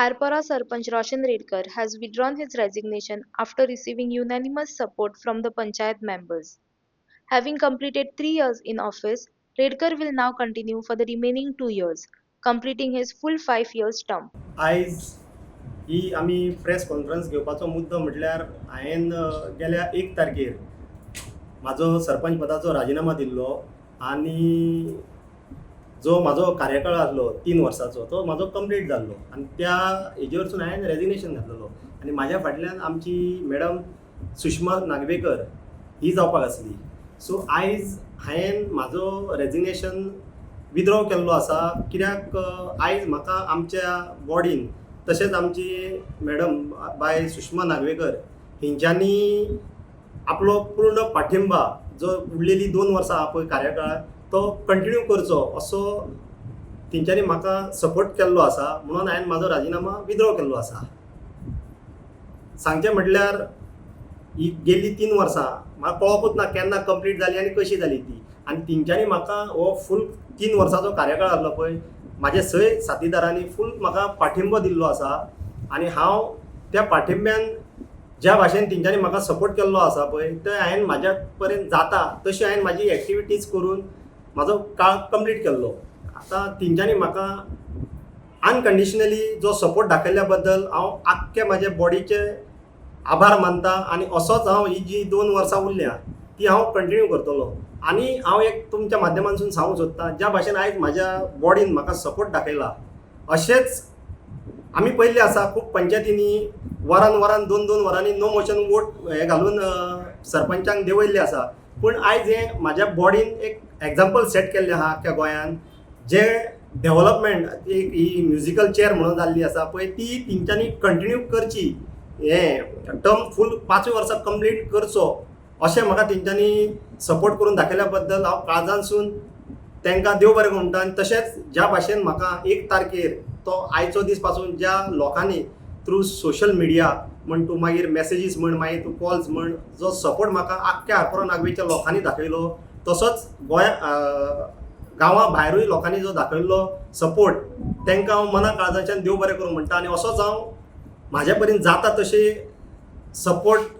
Arpora Sarpanch Roshan Redkar has withdrawn his resignation after receiving unanimous support from the panchayat members. Having completed 3 years in office, Redkar will now continue for the remaining 2 years, completing his full 5 years term. आयज ही आमी press conference घेवपाचो मुद्दो म्हटल्यार हांवें गेल्या 1 तारखेर म्हाजो सरपंच पदाचो राजिनामा दिल्लो आनी जो म्हाजो कार्यकाळ आसलो 3 वर्साचो, तो म्हाजो कंप्लीट जाल्लो आनी त्या हेजेवरसून हांवें रेजिग्नेशन घातलेलो आनी म्हाज्या फाटल्यान आमची मॅडम सुषमा नागवेकर ही जावपाक आसली. सो आयज हांवें म्हाजो रेजिग्नेशन विथड्रॉ केल्लो आसा, कित्याक आयज म्हाका आमच्या बॉडीन तशेंच आमची मॅडम बाय सुषमा नागवेकर हेंच्यांनी आपलो पूर्ण पाठिंबा जो उरलेली 2 वर्सां आहा पळय कार्यकाळ, तो कंटिन्यू करचो असो तेंच्यांनी म्हाका सपोर्ट केल्लो आसा, म्हणून हांवें म्हाजो राजिनामा विथड्रॉ केल्लो आसा. सांगचें म्हटल्यार ही गेल्ली 3 वर्सां म्हाका कळोकूच ना केन्ना कंप्लीट जाली आनी कशी जाली ती. आनी तेंच्यांनी म्हाका हो फूल 3 वर्सांचो कार्यकाळ आसलो पळय, म्हाजे सय साथीदारांनी फूल म्हाका पाठिंबो दिल्लो आसा आनी हांव त्या पाठिंब्यान ज्या भाशेन तेंच्यांनी म्हाका सपोर्ट केल्लो आसा पळय, ते हांवें म्हाज्या पर्यंत जाता तशी हांवें म्हाजी एक्टिविटीज करून म्हाजो काळ कंप्लीट केल्लो. आतां तेंच्यांनी म्हाका अनकंडिशनली जो सपोर्ट दाखयल्ल्या बद्दल हांव आख्खे म्हाजे बॉडीचे आभार मानता आनी असोच हांव ही जी 2 वर्सां उरल्या ती हांव कंटिन्यू करतलो. आनी हांव एक तुमच्या माध्यमांतसून सांगूंक सोदतां, ज्या भाशेन आयज म्हाज्या बॉडीन म्हाका सपोर्ट दाखयला, अशेंच आमी पयल्ले आसा खूब पंचायतींनी वरान वरान, दोन दोन वरांनी नो मोशन वोट हे घालून सरपंचांक देंवयल्ले आसा. पूण आयज हें म्हाज्या बॉडीन एक एग्जाम्पल सेट केल्लें आहा आख्ख्या गोंयान, जे डेव्हलपमेंट एक ही म्युजिकल चेअर म्हणून जाल्ली आसा पळय, ती तेंच्यांनी कंटिन्यू करची, हें टर्म फूल 5 वर्सां कंप्लीट करचो अशें म्हाका तेंच्यांनी सपोर्ट करून दाखयल्या बद्दल हांव काळजांतसून तांकां देव बरें म्हणटा. आनी तशेंच ज्या भाशेन म्हाका 1 तारखेर तो आयचो दीस पासून ज्या लोकांनी थ्रू सोशल मिडिया म्हण तूं, मागीर मॅसेजीस म्हण, मागीर तूं कॉल्स म्हण, जो सपोर्ट म्हाका आख्ख्या आरपोरा नागवेच्या लोकांनी दाखयलो, तसोच गोंया गांवा भायरूय लोकांनी जो दाखयल्लो सपोर्ट, तांकां हांव मना काळजाच्यान देव बरें करूं म्हणटा. आनी असोच हांव म्हाज्या परीन जाता तशें सपोर्ट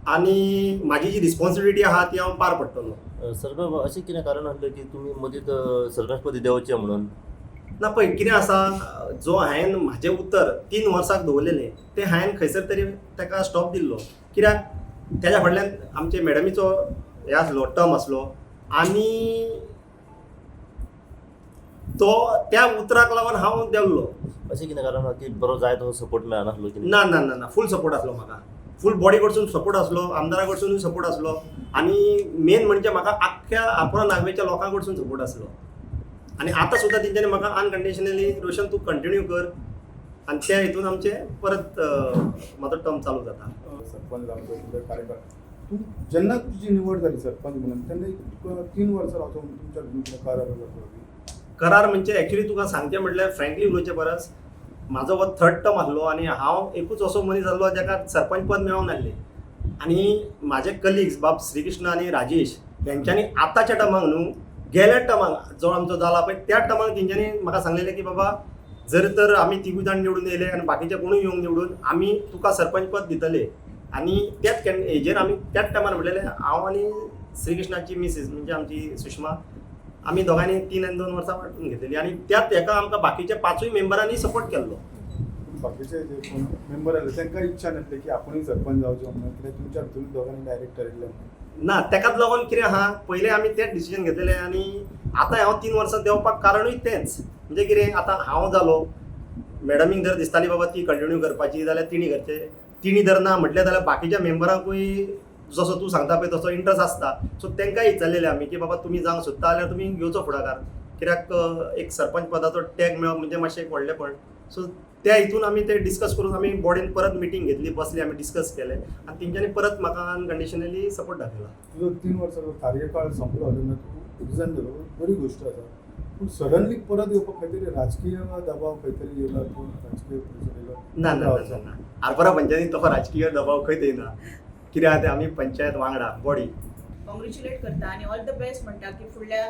आनी म्हाजी जी रिस्पॉन्सिबिलिटी आहा ती हांव पार पडटलो. सरपंच, अशें कितें कारण आसलें की तुमी मदींच सरपंच पदी देंवचें म्हणून? ना, पळय कितें आसा, जो हांवें म्हाजें उतर 3 वर्साक दवरलेलें तें हांवें खंयसर तरी ताका स्टॉप दिल्लो, कित्याक तेज्या फाटल्यान आमचे मॅडमीचो हे आसलो, टर्म आसलो आनी तो त्या उतराक लागून हांव देंवलो. अशें कितें कारण आहा की बरो जाय तसो सपोर्ट मेळनासलो कितें? ना ना ना ना, फूल सपोर्ट आसलो म्हाका. फूल बॉडी कडसून सपोर्ट आसलो, आमदारा कडसूनय सपोर्ट आसलो आनी मेन म्हणजे म्हाका आख्ख्या आरपोरा नागवेच्या लोकां कडसून सपोर्ट आसलो. आनी आतां सुद्दां तेंच्यांनी म्हाका अनकंडिशनली, रोशन तूं कंटिन्यू कर, आनी त्या हितून आमचें परत म्हाजो टर्म चालू जाता. सरपंच जावचो तुमचो कार्यकाळ, तूं जेन्ना तुजी निवड जाली सरपंच म्हणून तेन्ना एक तुका 3 वर्सां रावचो म्हणून तुमच्या भितर कितें करार जालो? करार म्हणजे एक्चुली तुका सांगचें म्हटल्यार, फ्रँकली उलोवचें परस म्हाजो हो थर्ड टर्म आसलो आनी हांव एकूच असो मनीस आसलो जाका सरपंच पद मेळोंक नासलें. आनी म्हाजे कलिग्स बाब श्रीकृष्ण आनी राजेश हेंच्यांनी आतांच्या टर्माक न्हू, गेल्या टर्माक जो आमचो जाला पळय त्या टर्माक तेंच्यांनी म्हाका सांगलेलें की बाबा, जर तर आमी तिगूय जाण निवडून येयले आनी बाकीचे कोणूय येवंक निवडून, आमी तुका सरपंच पद दितले. आनी त्याच हेजेर आमी त्याच टायमार म्हणलेलें, हांव आनी श्रीकृष्णाची मिसीस म्हणजे आमची सुषमा, आमी दोगांनी 3 आनी 2 वर्सां वांटून घेतलेली आनी त्याच हेका आमकां बाकीच्या पांचूय मेंबरांनी सपोर्ट केल्लो. बाकीचे जे कोण मेंबर आसले तांकां इच्छा नासली की आपुणूय सरपंच जावचो म्हणून? कित्याक तुमच्या भितून दोगांनी डायरेक्ट ठरयल्लें म्हणून. ना, तेकाच लागून कितें आहा, पयलें आमी तेंच डिसिजन घेतलेलें आनी आतां हांव 3 वर्सां देंवपाक कारणूय तेंच. म्हणजे कितें, आतां हांव जालो, मॅडमीक जर दिसताली बाबा ती कंटिन्यू करपाची जाल्यार तिणी करचें, तिणी जर ना म्हटलें जाल्यार बाकीच्या मेंबरांकूय जसो तूं सांगता पळय तसो इंट्रस्ट आसता. सो तांकांय विचारलेलें आमी की बाबा, तुमी जावंक सोदता जाल्यार तुमी घेवचो फुडाकार, कित्याक एक सरपंच पदाचो टॅग मेळप म्हणजे मातशें एक व्हडलेंपण. सो त्या हितून आमी ते डिस्कस करून आमी बॉडीन परत मिटींग घेतली, बसली, आमी डिस्कस केलें आनी तेंच्यांनी परत म्हाका अनकंडिशनली सपोर्ट दाखयला. तुजो 3 वर्साचो कार्यकाळ सोंपलो तेन्ना तूं रिजायन जालो, बरी गोश्ट आसा. पूण सडनली परत येवपाक खंय तरी राजकीय दबाव खंय तरी येयला, तूं राजकीय प्रेशर येयलो? ना ना ना ना, आरपोरा पंचायतीन तसो राजकीय दबाव खंयच येना. कित्याक आहा तें, आमी पंचायत वांगडा बॉडी कॉंग्रेच्युलेट करता आनी ऑल the best म्हणटा की फुडल्या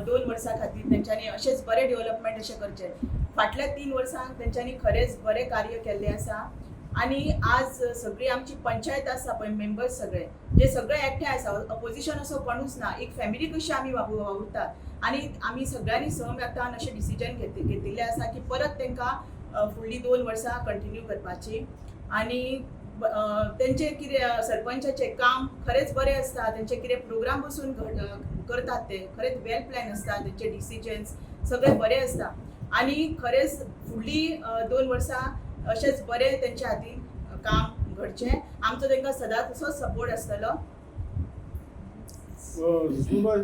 2 वर्सां खातीर तेंच्यांनी अशेंच बरें डेव्हलपमेंट अशें करचें. फाटल्या 3 वर्सांक तेंच्यांनी खरेंच बरें कार्य केल्लें आसा आनी आज सगळी आमची पंचायत आसा पळय, मेंबर्स सगळे जे सगळे एकठांय आसा, अपोजिशन असो कोणूच ना, एक फॅमिली कशी आमी वावुरतात आनी आमी सगळ्यांनी सहमतान अशें डिसिजन घेतिल्लें आसा की परत तांकां फुडलीं 2 वर्सां कंटिन्यू करपाची. आनी तेंचे कितें सरपंचाचें काम खरेंच बरें आसता, तेंचे कितें प्रोग्राम बसून करतात ते खरेंच वेल प्लॅन आसता, तेंचे डिसिजन्स सगळे बरे आसता आनी खरेंच फुडलीं 2 वर्सां अशेंच बरें तेंच्या हातीन काम घडचें. आमचो तांकां सदांच असोच सपोर्ट आसतलो. विष्णुभाई,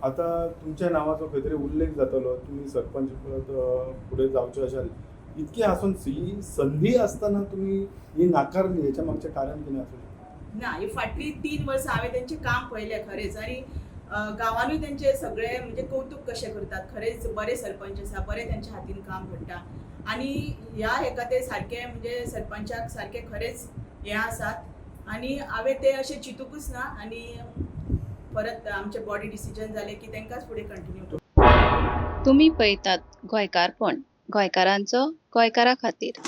आतां तुमच्या नांवाचो खंय तरी उल्लेख जातलो, तुमी सरपंच परत फुडें जावचे अशें इतकें आसून ही संदी आसतना तुमी ही नाकारली, हेच्या मागचें कारण कितें आसूं शकता? ना, ही फाटलीं 3 वर्सां हांवें तेंचें काम पळयलें खरेंच आनी गांवानूय तेंचे सगळे म्हणजे कौतूक कशें करतात, खरेंच बरे सरपंच आसा, बरें तेंच्या हातीन काम घडटा आनी ह्या हेका ते सारके म्हणजे सरपंचाक सारके खरेंच हें आसात आनी हांवें ते अशें चिंतूकूच ना आनी परत आमचे बॉडी डिसिजन जालें की तांकांच फुडें कंटिन्यू तुमी पळयतात गोंयकारपण, गोंयकारांचो गोंयकारा खातीर.